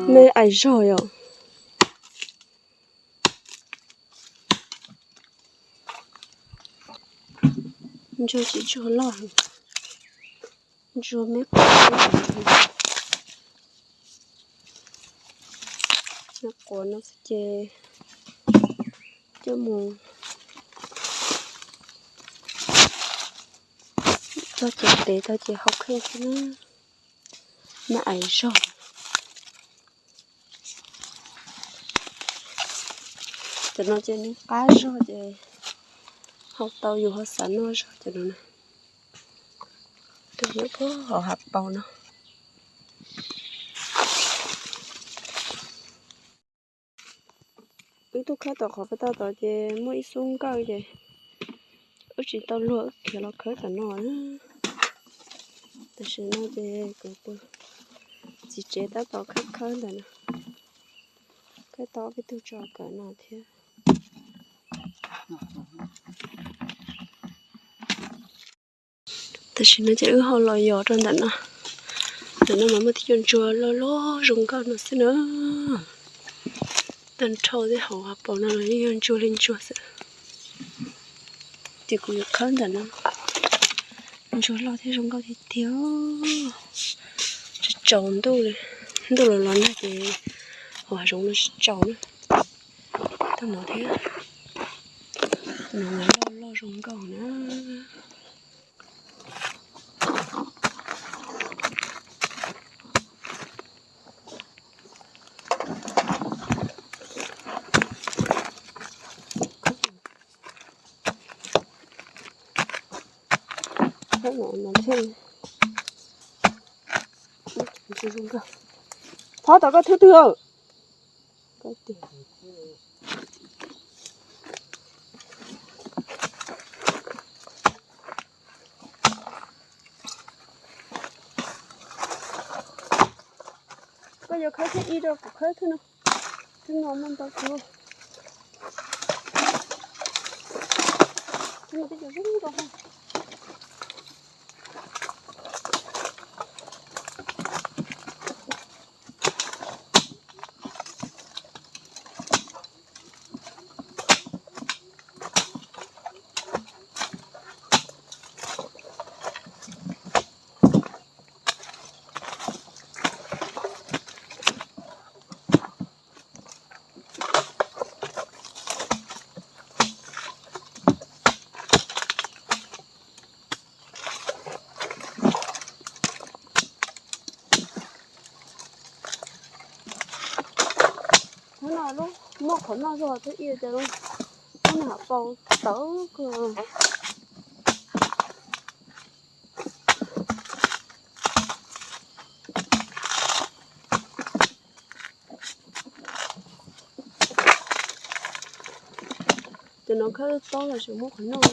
Me aim zog yom. Ntsuag tsis ntsuag loj, ntsuag me quav, me quav no ces coj mus txog ces tev tau ces hau kheej xwb na. Me aim zog. Cov no ces nws qab zog ces hau tau yus ho xav noj zog cov no na. Tus nyob puag hauv hav paus no. Wb tuaj khawb tom qhov peb tau tod ces muaj ib xub nkawj ces wb tsis tau luag wb khiav los khawb tom no na. Tam sim no ces kuv tus txiv tsev tab tom khawb khawb ntawm no, khawb tau ob peb tug tso kawm no thiab. Tam sim no ces wb ho los yos rau ntawm no. Ntawm no mas muaj tib co ntsuag loj loj zoo nkauj no xwb na. Tag nrho tej hauv hav paus no los yeej yog ntsuag li ntsuag xwb. Ces kuv yuav khawb ntawm no. Ntsuag loj thiab zoo nkauj tiag tiag. Tsaus tsaus ntuj li, ntuj los los nag ces hauv hav zoov no tsis tsaus na. Tau no thiab, no mas loj loj zoo nkauj na. Thov tau koj thwb twg? Koj yuav khawb thib ib rau kuv khawb thwb no. Thwb no muaj ntau kawg. Thwb no twb cov zoo rau hauv. Hnub no lub muaj qhov noj zog thiab ib co lub, lub nws hav paus tawv kawg. Cov no khawb tob los tseem muab qhov noj.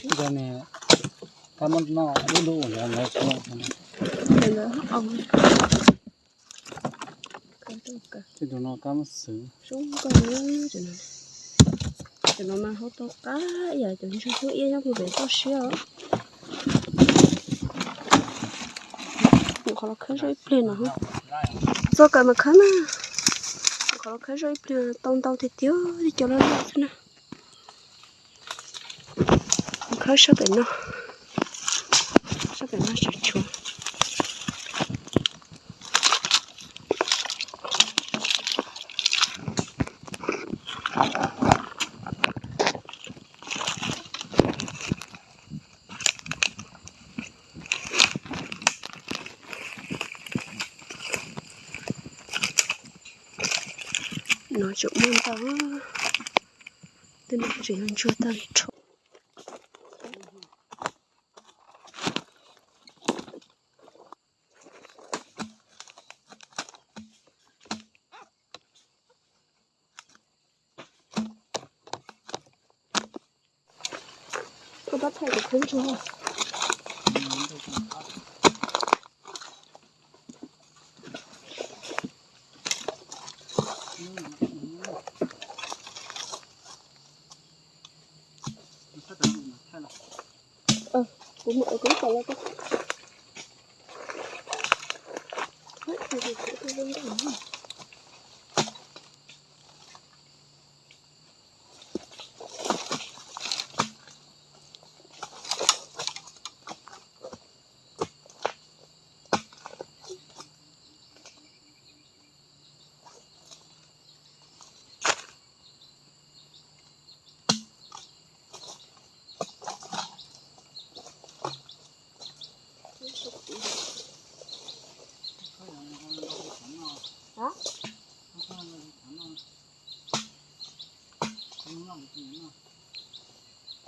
Ntawm no kab muab noj ib lub ntawd lawv tsis noj. Tus no kab muab xwv. Cov no mas hau tau qab ib yam cov ntsuag hnub ib nyob puag pem toj siab os. Mus qhov los khawb zoj ib pliag no. Txog kawm mas khawb na. Mus qhov los khawb zoj ib pliag tau ntau tiag tiag, tib co loj loj xwb na. Khawb sab pem no, sab pem no tseem tshuav. No tseem muaj ntau, tej no tseem yog ntsuag tag nrho. Koj tab thaij kuv khawb ntsuag. Kuv mus ua kuv ib tag los.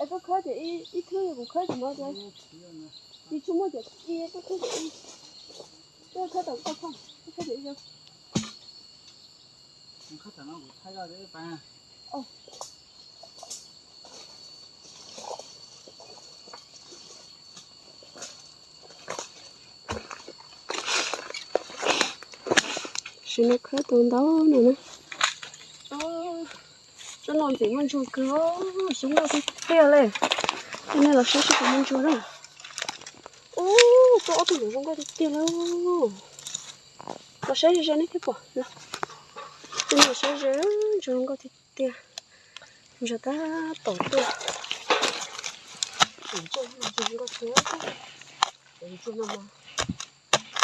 Es koj khawb tias ib thwb, kuv khawb tias no tias, tsis tshua muaj tias ib, koj khawb tias ib, koj khawb tau koj khawb, koj khawb tias ib. Sim no khawb tau ntau no na. Tsob no ntxim muaj ntsuag kawg, xyoob loj tiag tiag li. Coj nej los saib seb puas muaj ntsuag na. Ub, tau ob tug ntsuag zoo nkauj tiag tiag li. Los saib ze ze nej thiaj pom. Coj nej los saib ze, ntsuag zoo nkauj tiag tiag. Ntsuag tab tom tuaj. Ntsuag zoo nkauj tiag. Ntsuag no mas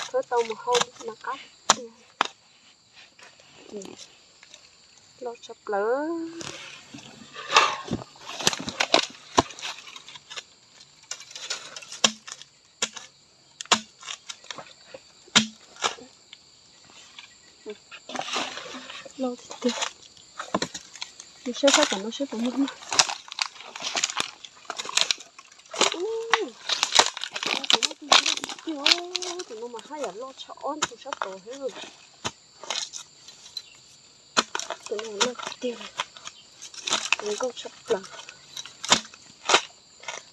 khawb tau mus hau mas qab tiag. Loj tshaj plaws. Loj tiag tiag. Mus saib sab tom no saib puas muaj. Ub, tus no mas haj yam loj tshaj ob tus sab tod thiab. Tus no loj tiag, zoo nkauj tshaj plaws.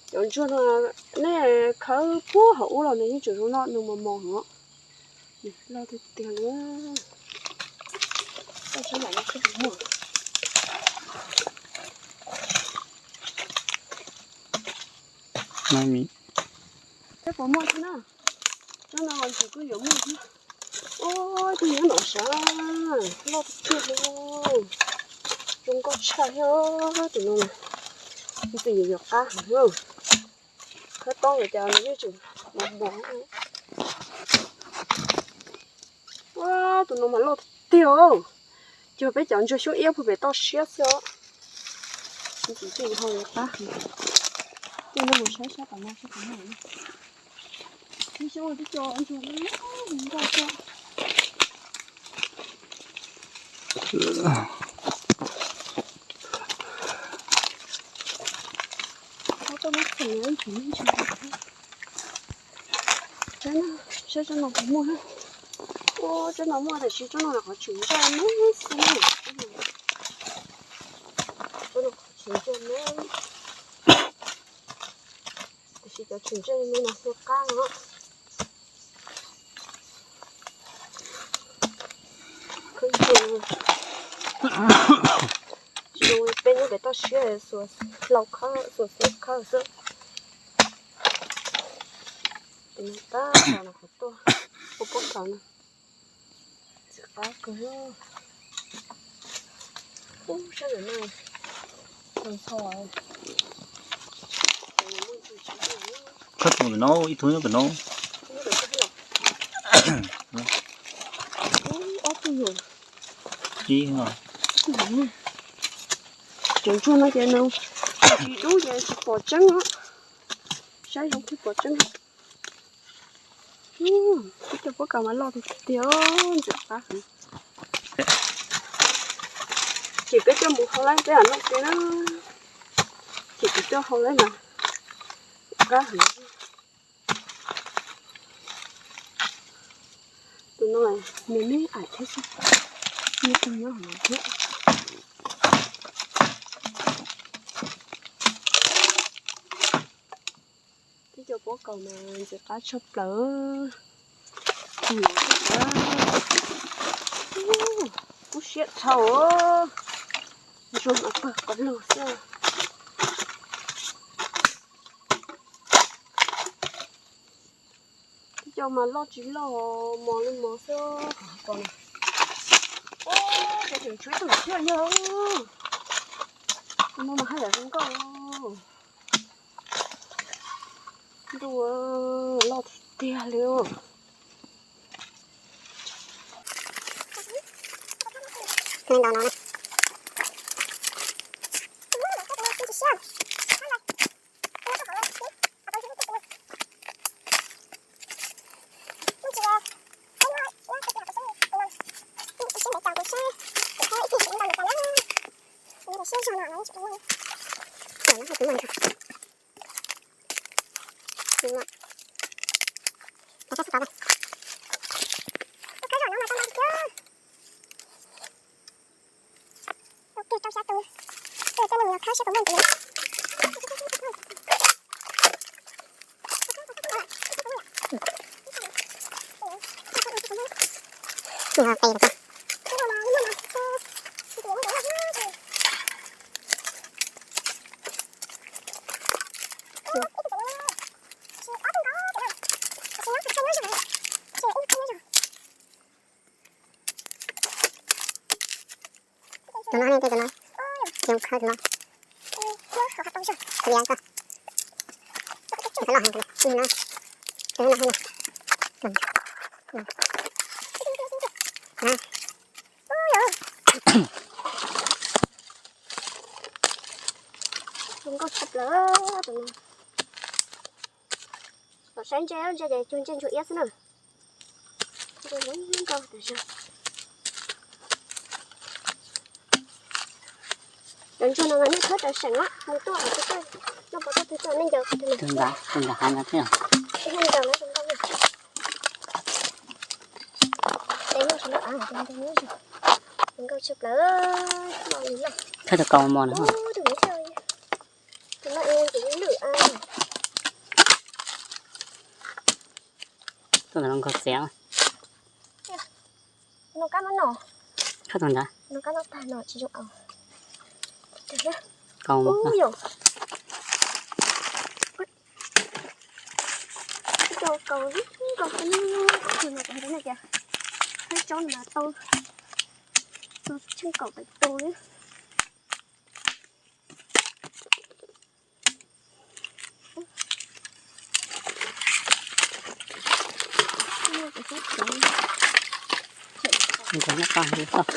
Cov ntsuag no nej khawb puag hauv ub los nws yeej tseem zoo no, nws mos mos heev. Loj tiag tiag li. Koj saib mam no saib puas muaj. Saib puas muaj thiab na. Tsob no los ntshe kuj yuav muaj thiab. Ub, tus nyob no sav, loj tiag tiag li. Zoo nkauj tshaj thiab tus no. Tus twg yuav yuav qab heev thiab. Khawb tob nkawd cas nws yeej tseem mos mos. Ua, tus no mas loj tiag tiag. Cuag peb cov ntsuag xyoob iab puag pem toj siab xwb os. Ntxim txij hau yuav qab heev. Tej no mus saib sab tom no sab tom no. Ib xyoob ua tib co ntsuag nkauj xwb. Saib tsob no puas muaj. Ua, tsob no muaj tiam sis tsob no qhov tsis ntse me xwb na. Tsob no qhov tsis ntse me. Tiam sis cov tsis ntse me no hu qab no. Khawb ntsuag tsis zoo li peb nyob pem toj siab xuas hlau khawb xuas xeeb khawb xwb. Tab tom los qhov tuaj, ua pob khaub no. Txiv qab kawg. Ub, sab ntawm no ntxhov. Khawb tus pem no, ib tug nyob pem no. Ub, ob tug yom. Ib no. Cov ntsuag no ces nws tsis dub ces tsis pom tseeb os. Saib zoo thiaj pom tseeb. Ib co pob khaub mas loj tiag tiag, ntxim qab heev. Ces peb coj mus hau laib peb mam noj ke na. Ces kuv coj hau laib mas qab heev. Tus no me me aim thiab xwb, me tus nyob hauv no thiab. Puab kaus mas ntxim qab tshaj plaws. Kub siab dhau. Ntsuag mas pawg qhov lug xwb. Cov mas loj tsis loj, mos li mos xwb. Qhov no, ua, tshuav ib tug thiab yog. Tus no mas haj yam zoo nkauj. Ntuj, loj tiag tiag li. Tus no ne, tus no, tus no, tus no, tus no, zoo nkauj tshaj plaws tus no. Los saib ntse, ntse ces cuag ntse ntsuag iab xwb na. Ntse zoo nkauj tas zog. Cov ntsuag no mas nej txhob rawm seem na, mus tuaj, noj pov tuaj, tuaj nej ncaws, tus ntawd, tus ntawd hav no thiab. Tus ntawd no zoo nkauj na. Tes muaj tsis loj av, zoo nkauj tshaj plaws. Thawj tug kaus mos na. Tus no, tus no lwj a. Tuaj ntawm no nkaug txiav. No kab no no. Kab tag ntawd. No kab no tag no tsis zoo aus. Kaus mos. Ub yom. Cov kaus, kaus no, tsob no mas tau, tau tsheej kaum tawm tus li. Nrog noj qab li toj.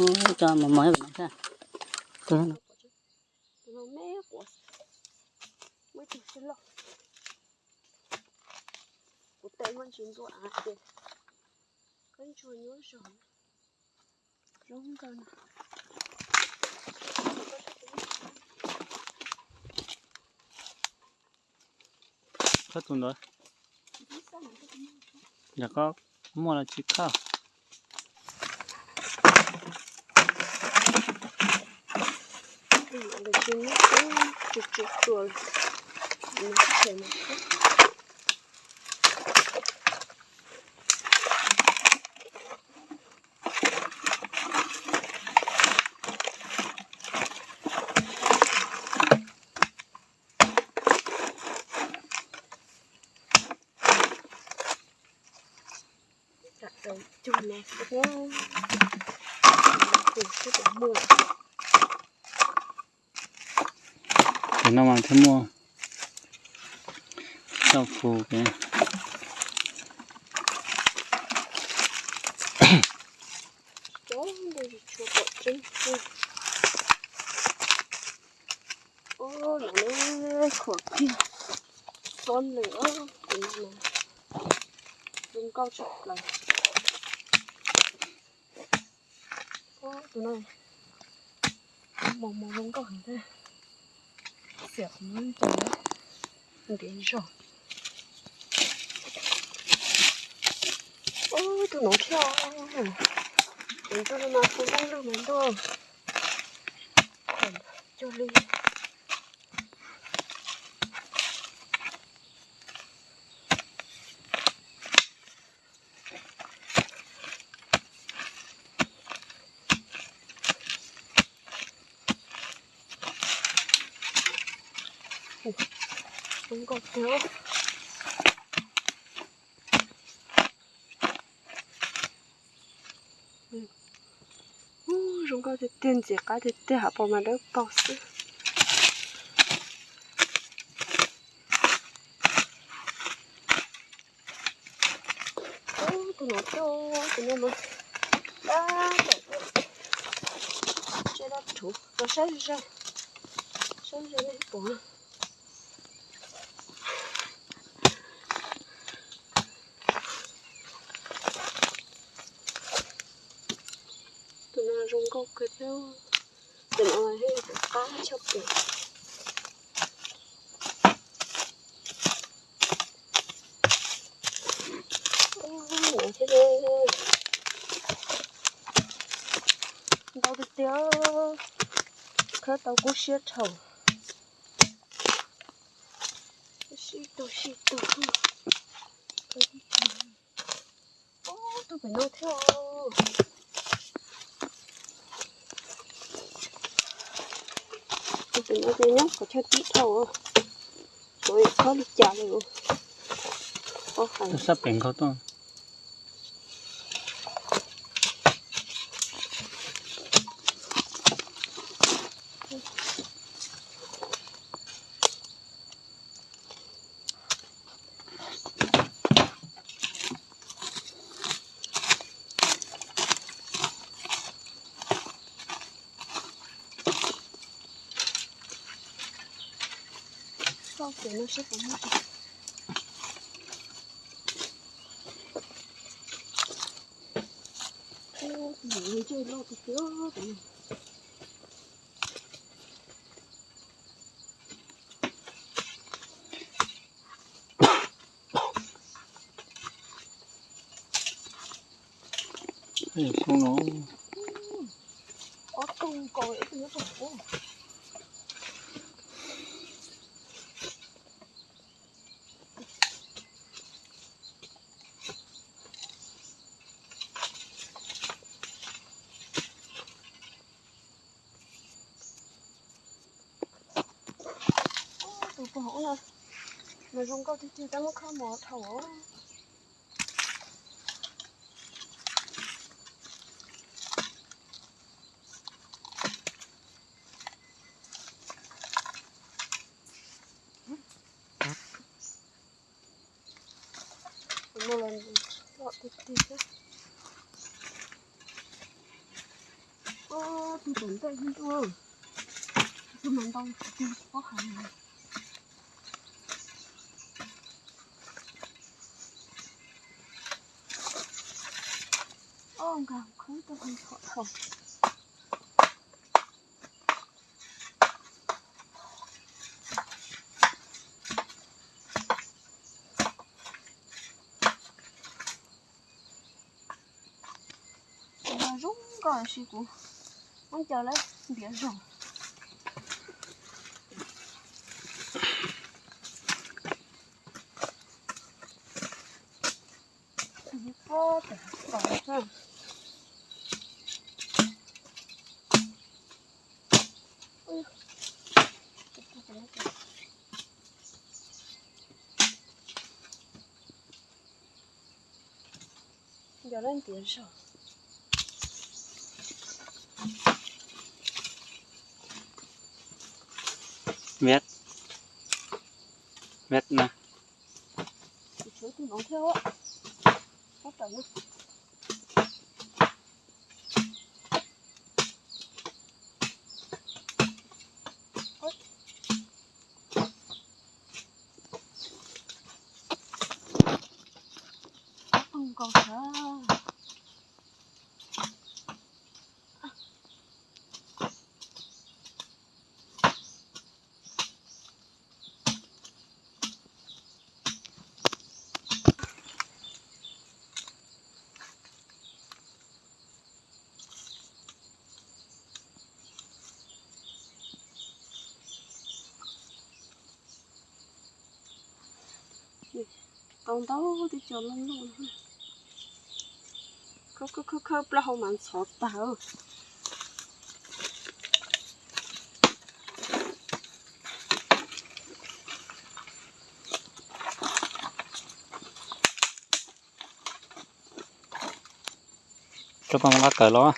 Ub, cov mos mos ib yam no thiab. Tus no me quav, muaj ib tug siab loj. Kuv tes muaj ntsis ntua av ces kab ntsuag nyuaj zog. Zoo nkauj na. Khawb tus ntawd. Yog koj muaj los tsis khawb. Cua no xwb, tus no mas thiaj muaj tau fu ke. Ub, no khuam kiag xob lwm, tus no zoo nkauj tshaj plaws. Tus no mos mos zoo nkauj heev thiab. Xiam qhov muag ntawd ntev zog. Ub, tus no thiab. Tus no mas tus loj loj mas ntuj. Cog li. Zoo nkauj tiag. Zoo nkauj tiag tiag, ntxim qab tiag tiag, hav paus mas dawb paug xwb. Tus no coj, tus no mas tab tom tseb dab rhuv, los saib ze, saib ze nej pom. Tus no zoo nkauj kawg thiab. Tus no thiaj qab tshaj plaws. Ntau tiag tiag, khawb tau kub siab dhau. Sib tug sib tug. Ub, tus pem no thiab. Tus pem no ces nyob qhov chaw tib dhau, kuv txhob li cas li. Sab pem nkaus tuaj. Txoj kev no seb puas muaj. Tus no ntsej loj tiag tiag. Xyoo no ob tug nkaus ib tug nyob rau hauv. Tus puag hauv no mas zoo nkauj tiag tiag, tab muab khob mos dhau. Tus no los loj tiag tiag thiab. Tus tom ntej ib ntuj, tus mas ntau tiag tiag pob hais. Ob nkag khawb tau hais thom thom. Kuv zoo nkauj los sis kuv muab ncaws lawm ntiav zog. Ncaws lawm ntiav zog. Miat, miat na. Tshuav tus no thiab. Sab tawm na. Ob tug nkaus thiab. Tau ntau teb cos loj loj. Khawb khawb khawb plaub hau mas ntxhov tag. Rau paj nqa kawm los.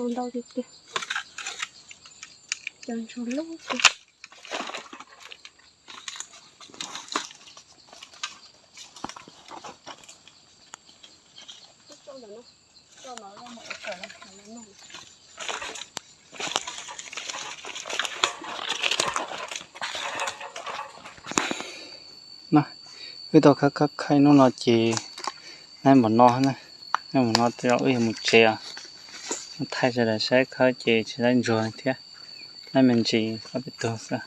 Ntau tiag tiag. Cov ntsuag loj tiag. Wb tau khawb khawb khawb hnub no ces laib npaum no na, laib npaum no tej zaum wb yuav mus tsev os. Thaij sawv daws saib khawb ces tsis laib ntsuag thiab, laib me ntsis ob peb tug xwb.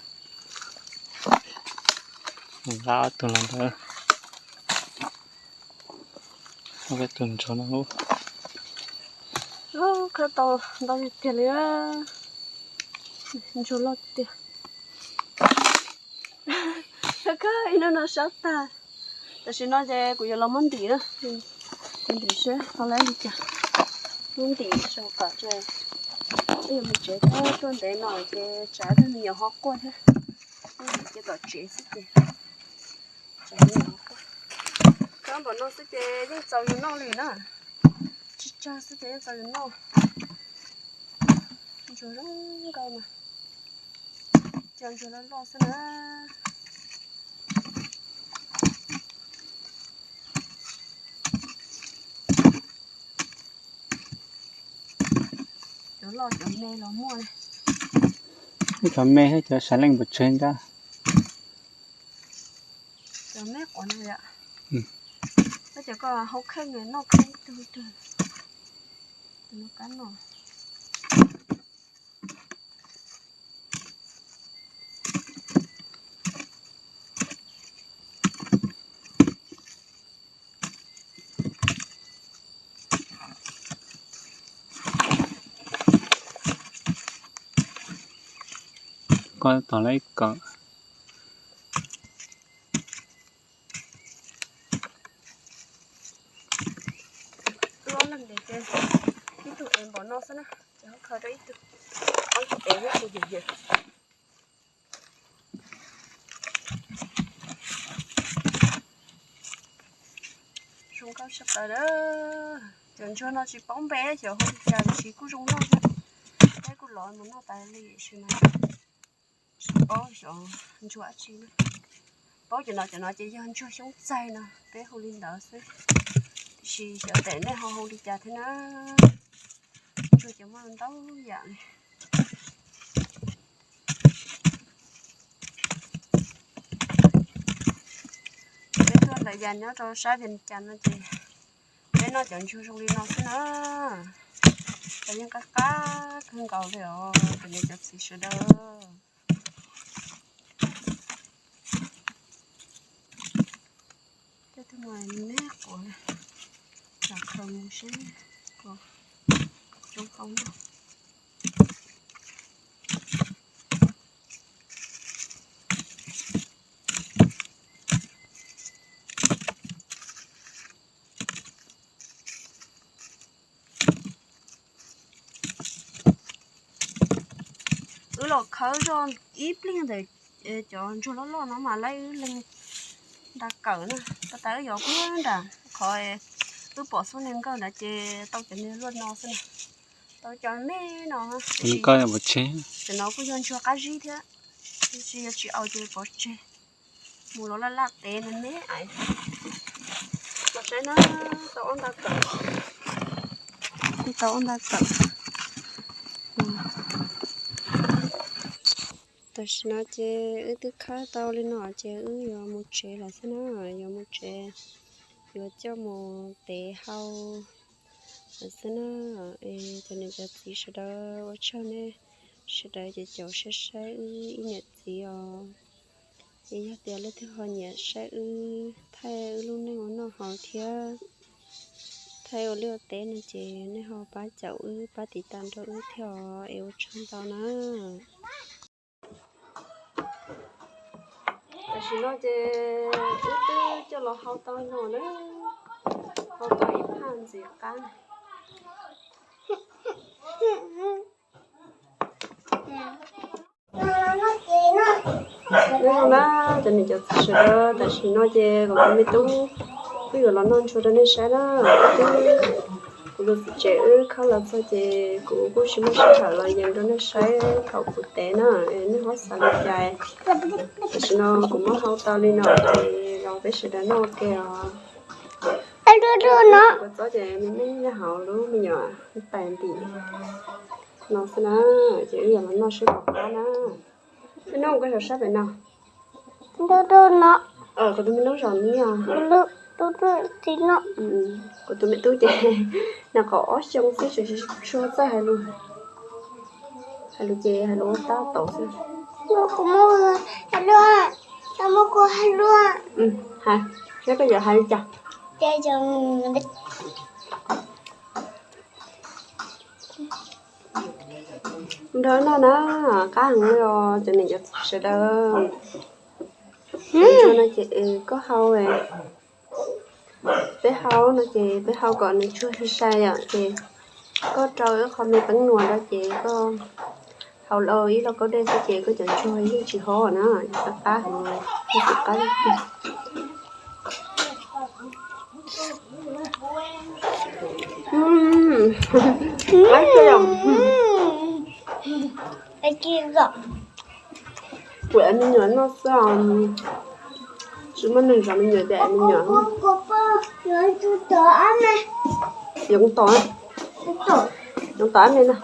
Nqa ob tug los ntawd, ob peb tug ntsuag no lub. Khawb tau ntau tiag tiag li, ntsuag loj tiag. Khawb khawb ib hnub no sab tag. Tam sim no ces kuv yuav los muab ntim na, ntim seb ho laib li cas. Muab ntim saum kom tsev, wb yuav mus tsev thiab, tuaj ntev no ces tsam tus me nyuam ho quaj thiab. Ces tom tsev xwb ces tsam me nyuam ho quaj. Khawb npaum no xwb ces yeej txaus yus noj li na. Tsawg tsawg xwb ces yeej txaus yus noj. Ntsuag zoo nkauj mas, cov ntsuag loj loj xwb na. Cov loj cov me los muaj li. Cov me thiab cov saiv leej npaum tsawg ntag. Cov me quav no yom. Tab cov ko hau kheej noj kheej tug tug. Tus no kab no. Koj tom lawv ib kawm. Loj leej ntawd ces ib tug ev npaum no xwb na, ces ho khaws rau ib tug, ob tug ev ib tug yam yam. Zoo nkauj tshaj plaws na. Cov ntsuag no tsis paub npe xyov hu li cas tiam sis kuj zoo noj thiab. Peb kuj los mus noj tas li tiam sis mas tsis paub xyov ntsuag dab tsi na. Paub cov no, cov no ces yog ntsuag xyoob txaig no peb hu li ntawd xwb. Tiam sis xyov tej nej ho hu li cas thiab na. Ntsuag ces muaj ntau yam li. Peb tuaj hlawv yas nyob rau sab Vias Cas no ces peb noj cov ntsuag zoo li no xwb na. Cov yeej qab qab kawg nkaus li os cov niam cov txiv sawv daws. Tej tug no me quav, lam khaws mus seb puas zoo tau noj. Wb los khawb zoj ib pliag ntawm cov ntsuag loj loj no mas laib wb leeg nra kawm na. Pas tas wb yuav kub nram qhov wb pom xub niag nkawj nrad ces tau cov niag luaj no xwb na. Tau cov me no. Cov no kuj yog ntsuag qab zib thiab, tab sis yog tsis aus ces pov tseg. Mus los laj laj tev me me ais. Los saib na, tau ob nta tawm. Tau ob nta tawm. Tam sim no ces wb twb khawb tau li no ces wb yuav mus tsev lawm xwb na, yuav mus tsev, yuav coj mus tev hau lawm xwb na. Es cov niam cov txiv sawv daws ua tsaug nej sawv daws ces caum saib saib wb ib niam txiv os. Es yog tias leej twg ho nyiam saib wb thaij wb lub neej ua noj haus thiab thaij ua liaj ua teb no ces nej ho pab caum wb pab tiv tas rau wb thiab os, es ua tsaug ntau na. Tam sim no ces wb twb coj los hau tau no na. Tau tau ib phaj ntxiv qab. Nyob zoo na cov niam cov txiv sawv daws, tam sim no ces kuv tus me tub twb yuav los noj ntsuag rau nej saib na. Wb twb, kuv tus txiv tsev wb khawb los txog ces kuv kuj tsis muaj sij hawm los yees rau nej saib thaum kuv tev na, nej ho xav li cas. Tam sim no kuv muab hau tau li no ces los peb sawv daws noj ua ke os. Kuv txob ces me me nyob hauv lub me nyuam tais ntim no xwb na, ces wb yuav los noj seb puas qab na. Wb noj ua ke saum sab pem no. Kuv tus me tub zos no, kuv tus me tub ces nws qhov ob xyoo xwb tseem tsis tshua txawj hais lus. Hais lus ces hais lus tab tom xwb. Hais, saib koj yuav hais li cas. Nrog noj na, qab heev li os cov niam cov txiv sawv daws. Ntsuag no ces koj hau, peb hau no ces peb hau kom nws tsuag sai sai yom, ces koj rau ib qho me peeb nuam rau ces koj hau los ib lauj kaub dej xwb ces koj cov ntsuag yeej tsis hob na, qab qab heev, yeej tsis qab li. Qab kawg yom. Kuv ev me nyuam noj xwb os, tsis muaj neeg zov me nyuam ces ev me nyuam. Yoov tom, yoov tom ab me na.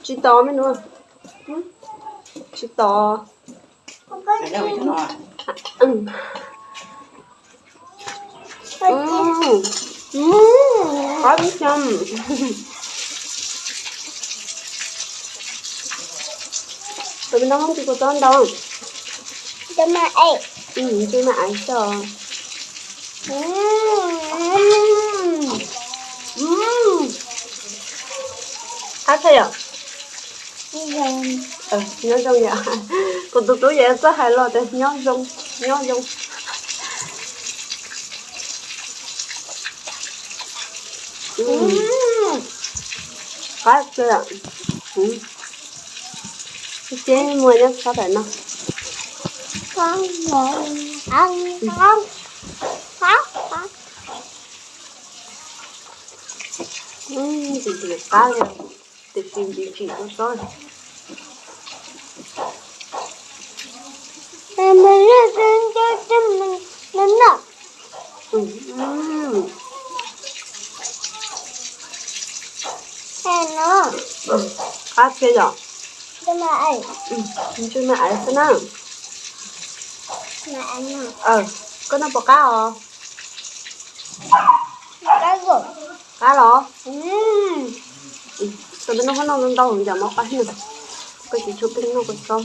Tsis tom me nuav, tsis tom. Qab ib xyoos. Tus me noob tsis kua txob ntau. Tsis mas ev xwb. Qab tshaj yom. Nyob zoo yom. Kuv tus tub yeej txawj hais los tias nyob zoo, nyob zoo. Qab kawg. Ces muaj nyob sab pem no. Ntxim ntxim qab li, tiam sis ntxim ntxim kua txob. Qab thiab yom. Ntsej muag ev xwb na. Koj noj puas qab os? Qab los? Tus me noob noj ntau ntau cas mov qab heev. Koj tsis tshua pheej noj kua txob.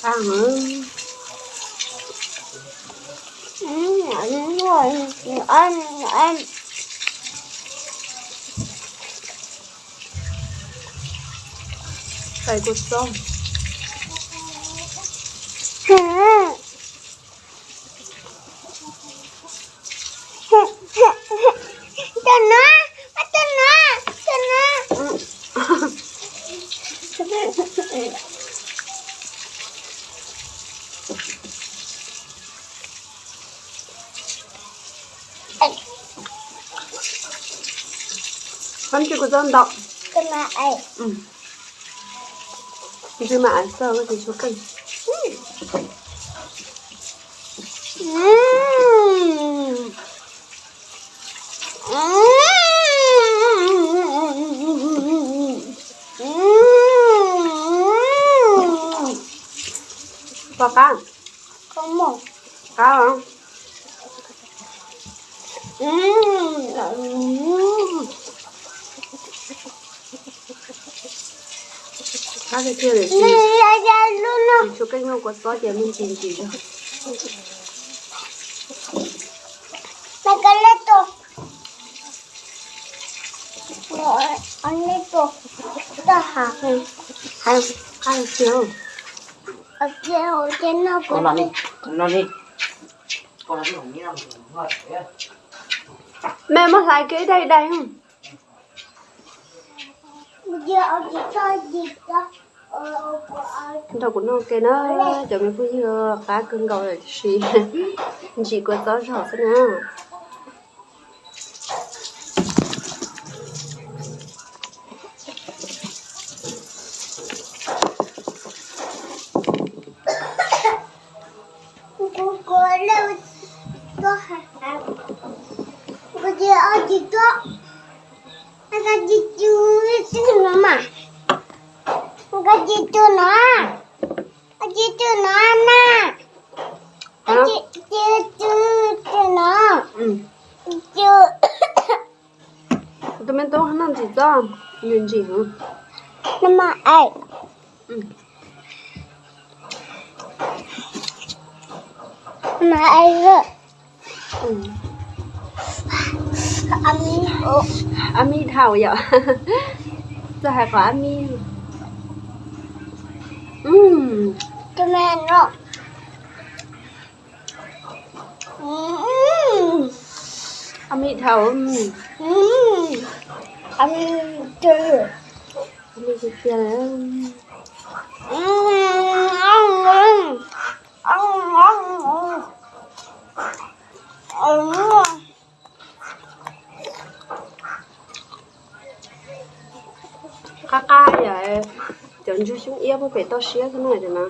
Qab heev. Tais kua txob. Tus no, tus no, tus no. Qab ntsej kua txob ntau. Ntsej mas ev xwb, koj tsis tshua pheej. Puas qab? Qab os. Qab tiag tiag li. Tsis tshua pheej noj kua txob ces me ntsis ntsis zog. Mej muab hlais kiag ib daim ib daim. Nrog kuv noj ke na, cov me phooj ywg, qab kawg nkaus lawm tiam sis ntsim kua txob zog xwb na. Tus me tub noj ntsim txob, ntsim heev. Ab mib dhau yom. Txawj hais qhov ab mib. Ab mib dhau. Ab mib tiag tiag. Qab qab yom, cov ntsuag xyoob iab puag pem toj siab xwb na.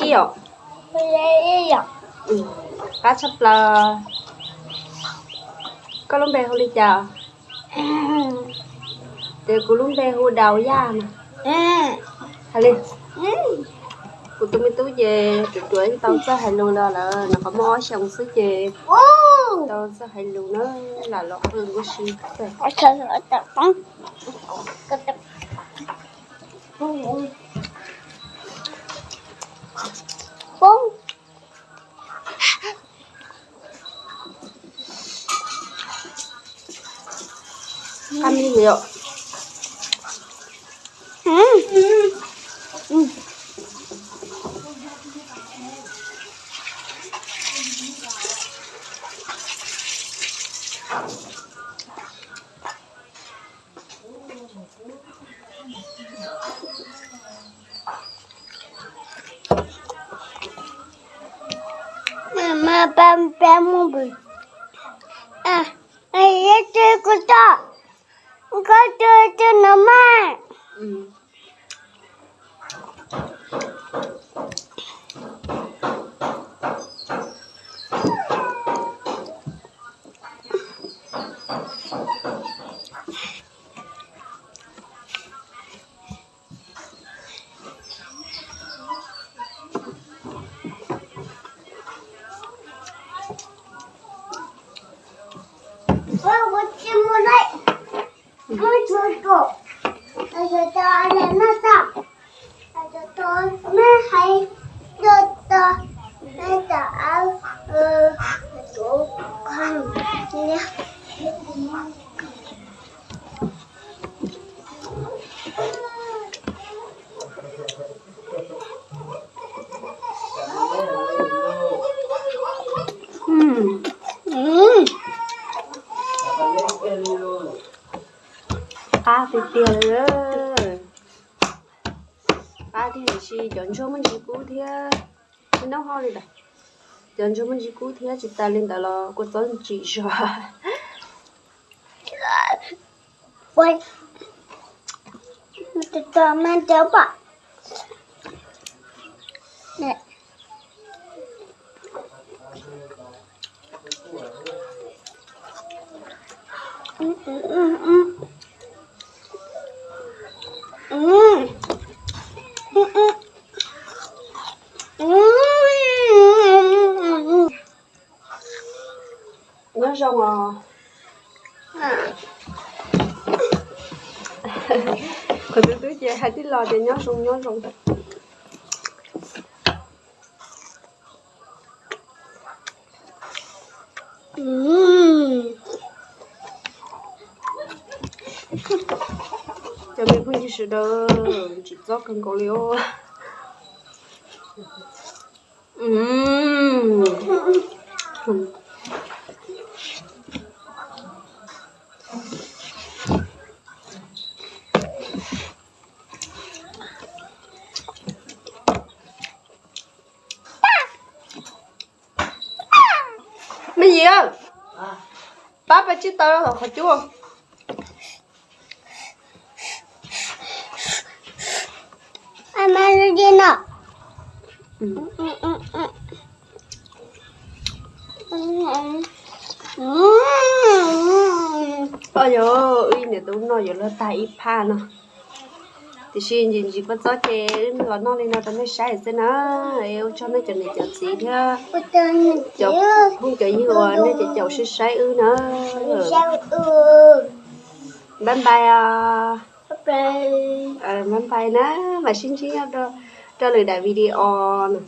Ib yom. Qab tshaj plaws. Koj lub npe hu li cas? Ces kuv lub npe hu Daus Yaj mas. Hais li, kuv tus me tub ces ruam ruam yeej tau txawj hais lus los lawm, nws qhov muaj ob xyoos xwb ces tau txawj hais lus na, lam los qw nkuaj si. Qab mib li os. Mama, pab pab mus pw. Yog tsis kuv tso, koj tso tso no mas. Qab tiag tiag li. Qab tiag tiam sis cov ntsuag muaj ntsis kub thiab. Noj hauj li ntawd, cov ntsuag muaj ntsis kub thiab, tsis tas li ntawd los kua txob ntsim zog. Nyob zoo os. Qhov twb twb ces hais tij los ces nyob zoo nyob zoo. Sawv daws, tsis txob kawg nkaus li os. Me Yim, pab peb tsib taw los qhov cub. Yog wb niam tub noj yuav luag tag ib phaj no, tiam sis ntsis ntsis kua txob ces wb los noj li no rau nej saib xwb na. Es ua tsaug nej cov niam cov txiv thiab cov phooj cov ywg uas nej cov caum saib saib wb na. Bye bye os. Bye bye na, mam sib ntsib rau lwm daim video no.